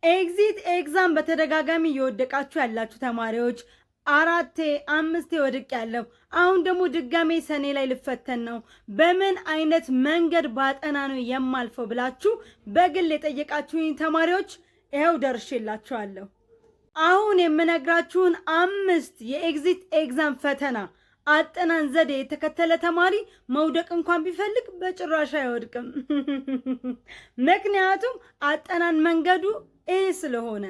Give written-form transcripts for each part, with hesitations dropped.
Exit exam በተደጋጋሚ እየወደቃችሁ ያላችሁ ተማሪዎች፣ አራቴ አምስቴ ወድቄያለሁ፣ አሁን ደግሞ ድጋሜ ሰኔ ላይ ልፈተን ነው፣ በምን አይነት መንገድ ባጠና ነው የማልፈው ብላችሁ በግል የጠየቃችሁኝ ተማሪዎች ይኸው ደርሼላችኋለሁ። አሁን የምነግራችሁን አምስት የ exit exam ፈተና አጠናን ዘዴ የተከተለ ተማሪ መውደቅ እንኳን ቢፈልግ በጭራሽ አይወድቅም። ምክንያቱም አጠናን መንገዱ ይህ ስለሆነ።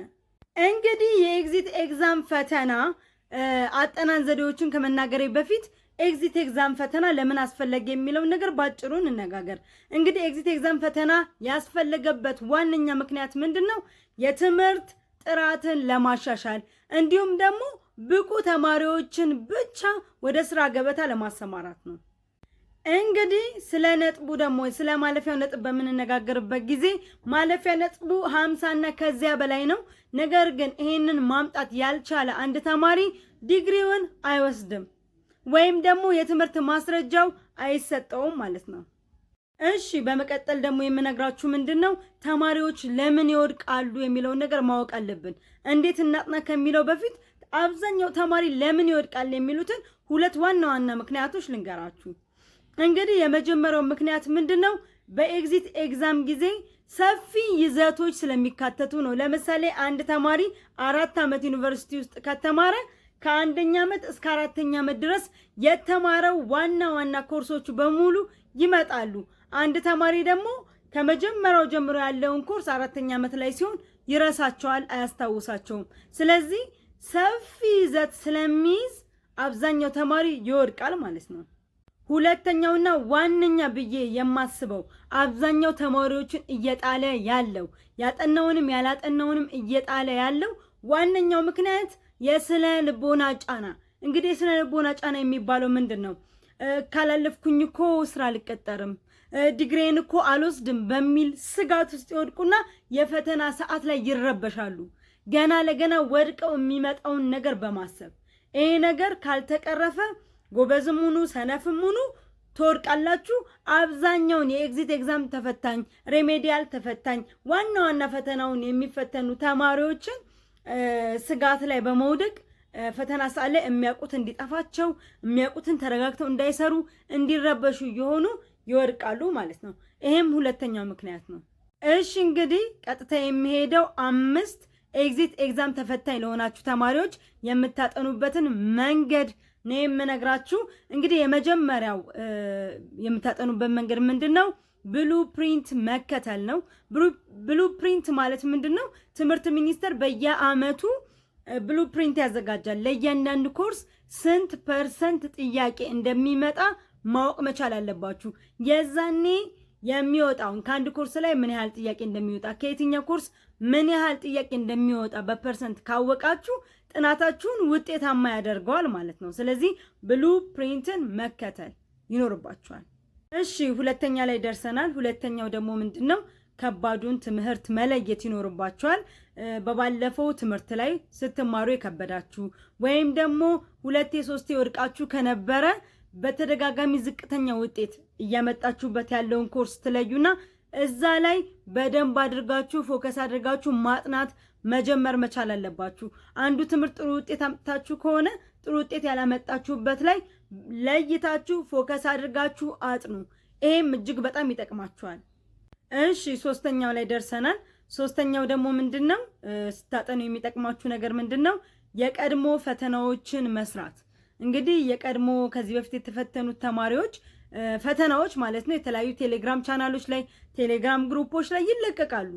እንግዲህ የ exit exam ፈተና አጠናን ዘዴዎችን ከመናገሬ በፊት exit exam ፈተና ለምን አስፈለገ የሚለውን ነገር ባጭሩ እንነጋገር። እንግዲህ exit exam ፈተና ያስፈለገበት ዋነኛ ምክንያት ምንድን ነው? የትምህርት ጥራትን ለማሻሻል እንዲሁም ደግሞ ብቁ ተማሪዎችን ብቻ ወደ ስራ ገበታ ለማሰማራት ነው። እንግዲህ ስለ ነጥቡ ደግሞ፣ ስለ ማለፊያው ነጥብ በምንነጋገርበት ጊዜ ማለፊያ ነጥቡ 50 እና ከዚያ በላይ ነው። ነገር ግን ይሄንን ማምጣት ያልቻለ አንድ ተማሪ ዲግሪውን አይወስድም ወይም ደግሞ የትምህርት ማስረጃው አይሰጠውም ማለት ነው። እሺ፣ በመቀጠል ደግሞ የምነግራችሁ ምንድን ነው፣ ተማሪዎች ለምን ይወድቃሉ የሚለውን ነገር ማወቅ አለብን። እንዴት እናጥና ከሚለው በፊት አብዛኛው ተማሪ ለምን ይወድቃል የሚሉትን ሁለት ዋና ዋና ምክንያቶች ልንገራችሁ። እንግዲህ የመጀመሪያው ምክንያት ምንድን ነው? በ exit exam ጊዜ ሰፊ ይዘቶች ስለሚካተቱ ነው። ለምሳሌ አንድ ተማሪ 4 ዓመት ዩኒቨርሲቲ ውስጥ ከተማረ ከአንደኛ ዓመት እስከ አራተኛ ዓመት ድረስ የተማረው ዋና ዋና ኮርሶቹ በሙሉ ይመጣሉ። አንድ ተማሪ ደግሞ ከመጀመሪያው ጀምሮ ያለውን ኮርስ አራተኛ ዓመት ላይ ሲሆን ይረሳቸዋል፣ አያስታውሳቸውም። ስለዚህ ሰፊ ይዘት ስለሚይዝ አብዛኛው ተማሪ ይወድቃል ማለት ነው። ሁለተኛውና ዋነኛ ብዬ የማስበው አብዛኛው ተማሪዎችን እየጣለ ያለው፣ ያጠናውንም ያላጠናውንም እየጣለ ያለው ዋነኛው ምክንያት የስነ ልቦና ጫና። እንግዲህ የስነ ልቦና ጫና የሚባለው ምንድን ነው? ካላለፍኩኝ እኮ ስራ አልቀጠርም፣ ዲግሪዬን እኮ አልወስድም በሚል ስጋት ውስጥ ይወድቁና የፈተና ሰዓት ላይ ይረበሻሉ። ገና ለገና ወድቀው የሚመጣውን ነገር በማሰብ። ይሄ ነገር ካልተቀረፈ ጎበዝም ሁኑ ሰነፍም ሁኑ ትወድቃላችሁ። አብዛኛውን የ exit exam ተፈታኝ፣ remedial ተፈታኝ፣ ዋና ዋና ፈተናውን የሚፈተኑ ተማሪዎችን ስጋት ላይ በመውደቅ ፈተና ሰዓት ላይ የሚያውቁት እንዲጠፋቸው፣ የሚያውቁትን ተረጋግተው እንዳይሰሩ፣ እንዲረበሹ እየሆኑ ይወድቃሉ ማለት ነው። ይሄም ሁለተኛው ምክንያት ነው። እሺ፣ እንግዲህ ቀጥታ የሚሄደው አምስት exit exam ተፈታኝ ለሆናችሁ ተማሪዎች የምታጠኑበትን መንገድ ነው የምነግራችሁ። እንግዲህ የመጀመሪያው የምታጠኑበት መንገድ ምንድን ነው? Blueprint መከተል ነው። Blueprint ማለት ምንድን ነው? ትምህርት ሚኒስቴር በየአመቱ blueprint ያዘጋጃል። ለእያንዳንዱ ኮርስ ስንት percent ጥያቄ እንደሚመጣ ማወቅ መቻል አለባችሁ። የዛኔ የሚወጣውን ከአንድ ኮርስ ላይ ምን ያህል ጥያቄ እንደሚወጣ፣ ከየትኛው ኮርስ ምን ያህል ጥያቄ እንደሚወጣ በ percent ካወቃችሁ ጥናታችሁን ውጤታማ ያደርገዋል ማለት ነው። ስለዚህ blueprint ን መከተል ይኖርባችኋል። እሺ፣ ሁለተኛ ላይ ደርሰናል። ሁለተኛው ደግሞ ምንድን ነው? ከባዱን ትምህርት መለየት ይኖርባችኋል። በባለፈው ትምህርት ላይ ስትማሩ የከበዳችሁ ወይም ደግሞ ሁለቴ ሶስቴ ወድቃችሁ ከነበረ በተደጋጋሚ ዝቅተኛ ውጤት እያመጣችሁበት ያለውን ኮርስ ትለዩና እዛ ላይ በደንብ አድርጋችሁ focus አድርጋችሁ ማጥናት መጀመር መቻል አለባችሁ። አንዱ ትምህርት ጥሩ ውጤት አምጥታችሁ ከሆነ ጥሩ ውጤት ያላመጣችሁበት ላይ ለይታችሁ focus አድርጋችሁ አጥኑ። ይሄም እጅግ በጣም ይጠቅማችኋል። እሺ፣ ሶስተኛው ላይ ደርሰናል። ሶስተኛው ደግሞ ምንድን ነው? ስታጠኑ የሚጠቅማችሁ ነገር ምንድን ነው? የቀድሞ ፈተናዎችን መስራት። እንግዲህ የቀድሞ ከዚህ በፊት የተፈተኑት ተማሪዎች ፈተናዎች ማለት ነው፣ የተለያዩ ቴሌግራም ቻናሎች ላይ፣ ቴሌግራም group ኦች ላይ ይለቀቃሉ።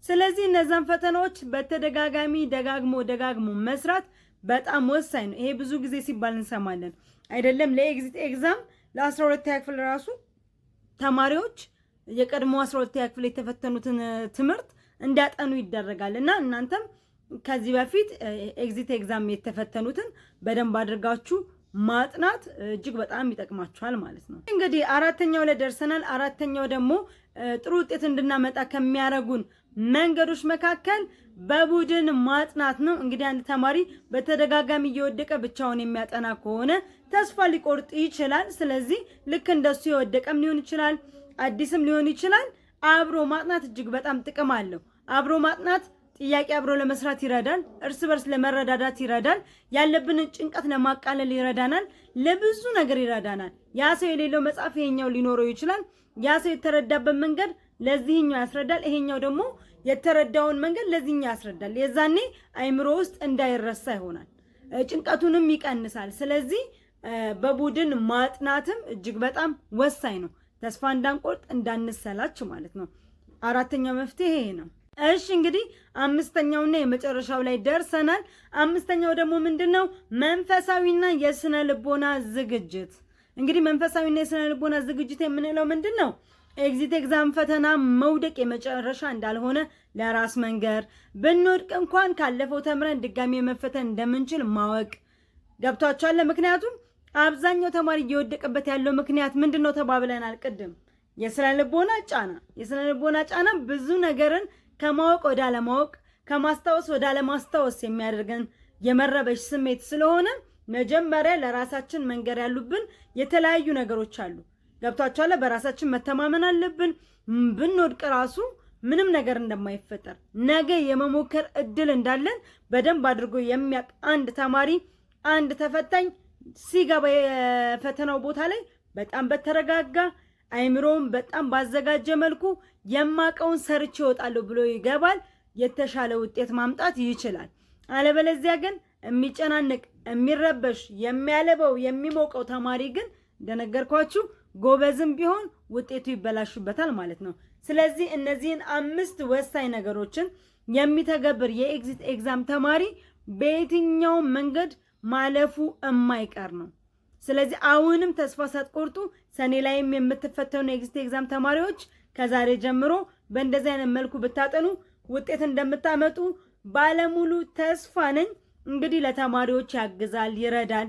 ስለዚህ እነዛን ፈተናዎች በተደጋጋሚ ደጋግሞ ደጋግሞ መስራት በጣም ወሳኝ ነው። ይሄ ብዙ ጊዜ ሲባል እንሰማለን አይደለም? ለ exit exam ለ12ኛ ክፍል ራሱ ተማሪዎች የቀድሞ 12ኛ ክፍል የተፈተኑትን ትምህርት እንዲያጠኑ ይደረጋል። እና እናንተም ከዚህ በፊት exit exam የተፈተኑትን በደንብ አድርጋችሁ ማጥናት እጅግ በጣም ይጠቅማችኋል ማለት ነው። እንግዲህ አራተኛው ላይ ደርሰናል። አራተኛው ደግሞ ጥሩ ውጤት እንድናመጣ ከሚያደርጉን መንገዶች መካከል በቡድን ማጥናት ነው። እንግዲህ አንድ ተማሪ በተደጋጋሚ እየወደቀ ብቻውን የሚያጠና ከሆነ ተስፋ ሊቆርጥ ይችላል። ስለዚህ ልክ እንደሱ የወደቀም ሊሆን ይችላል፣ አዲስም ሊሆን ይችላል። አብሮ ማጥናት እጅግ በጣም ጥቅም አለው። አብሮ ማጥናት ጥያቄ አብሮ ለመስራት ይረዳል። እርስ በርስ ለመረዳዳት ይረዳል። ያለብንን ጭንቀት ለማቃለል ይረዳናል። ለብዙ ነገር ይረዳናል። ያ ሰው የሌለው መጽሐፍ ይሄኛው ሊኖረው ይችላል። ያ ሰው የተረዳበት መንገድ ለዚህኛው ያስረዳል። ይሄኛው ደግሞ የተረዳውን መንገድ ለዚህኛው ያስረዳል። የዛኔ አይምሮ ውስጥ እንዳይረሳ ይሆናል፣ ጭንቀቱንም ይቀንሳል። ስለዚህ በቡድን ማጥናትም እጅግ በጣም ወሳኝ ነው። ተስፋ እንዳንቆርጥ እንዳንሰላች ማለት ነው። አራተኛው መፍትሄ ይሄ ነው። እሺ እንግዲህ አምስተኛውና የመጨረሻው ላይ ደርሰናል። አምስተኛው ደግሞ ምንድን ነው? መንፈሳዊና የስነ ልቦና ዝግጅት። እንግዲህ መንፈሳዊና የስነ ልቦና ዝግጅት የምንለው ምንድን ነው? Exit exam ፈተና መውደቅ የመጨረሻ እንዳልሆነ ለራስ መንገር፣ ብንወድቅ እንኳን ካለፈው ተምረን ድጋሚ መፈተን እንደምንችል ማወቅ። ገብቷችኋል? ምክንያቱም አብዛኛው ተማሪ እየወደቀበት ያለው ምክንያት ምንድን ነው ተባብለናል ቅድም። የስነ ልቦና ጫና። የስነ ልቦና ጫና ብዙ ነገርን ከማወቅ ወደ አለማወቅ፣ ከማስታወስ ወደ አለማስታወስ የሚያደርገን የመረበሽ ስሜት ስለሆነ መጀመሪያ ለራሳችን መንገር ያሉብን የተለያዩ ነገሮች አሉ። ገብቷችኋል? በራሳችን መተማመን አለብን። ብንወድቅ ራሱ ምንም ነገር እንደማይፈጠር፣ ነገ የመሞከር እድል እንዳለን በደንብ አድርጎ የሚያውቅ አንድ ተማሪ፣ አንድ ተፈታኝ ሲገባ የፈተናው ቦታ ላይ በጣም በተረጋጋ አይምሮውን በጣም ባዘጋጀ መልኩ የማቀውን ሰርቼ እወጣለሁ ብሎ ይገባል። የተሻለ ውጤት ማምጣት ይችላል። አለበለዚያ ግን የሚጨናነቅ፣ የሚረበሽ፣ የሚያለበው፣ የሚሞቀው ተማሪ ግን እንደነገርኳችሁ ጎበዝም ቢሆን ውጤቱ ይበላሽበታል ማለት ነው። ስለዚህ እነዚህን አምስት ወሳኝ ነገሮችን የሚተገብር የ exit exam ተማሪ በየትኛውም መንገድ ማለፉ የማይቀር ነው። ስለዚህ አሁንም ተስፋ ሳትቆርጡ ሰኔ ላይም የምትፈተኑ የ exit exam ተማሪዎች ከዛሬ ጀምሮ በእንደዚህ አይነት መልኩ ብታጠኑ ውጤት እንደምታመጡ ባለሙሉ ተስፋ ነኝ። እንግዲህ ለተማሪዎች ያግዛል፣ ይረዳል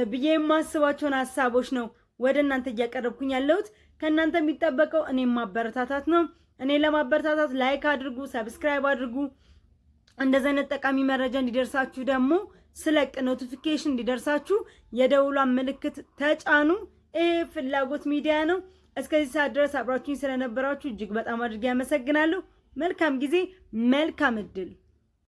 ብዬ የማስባቸውን ሀሳቦች ነው ወደ እናንተ እያቀረብኩኝ ያለሁት። ከእናንተ የሚጠበቀው እኔን ማበረታታት ነው። እኔ ለማበረታታት like አድርጉ፣ subscribe አድርጉ። እንደዚህ አይነት ጠቃሚ መረጃ እንዲደርሳችሁ ደግሞ ስለቅ notification እንዲደርሳችሁ የደውሏን ምልክት ተጫኑ። ይህ ፍላጎት ሚዲያ ነው። እስከዚህ ሰዓት ድረስ አብራችሁኝ ስለነበራችሁ እጅግ በጣም አድርጌ አመሰግናለሁ። መልካም ጊዜ፣ መልካም እድል።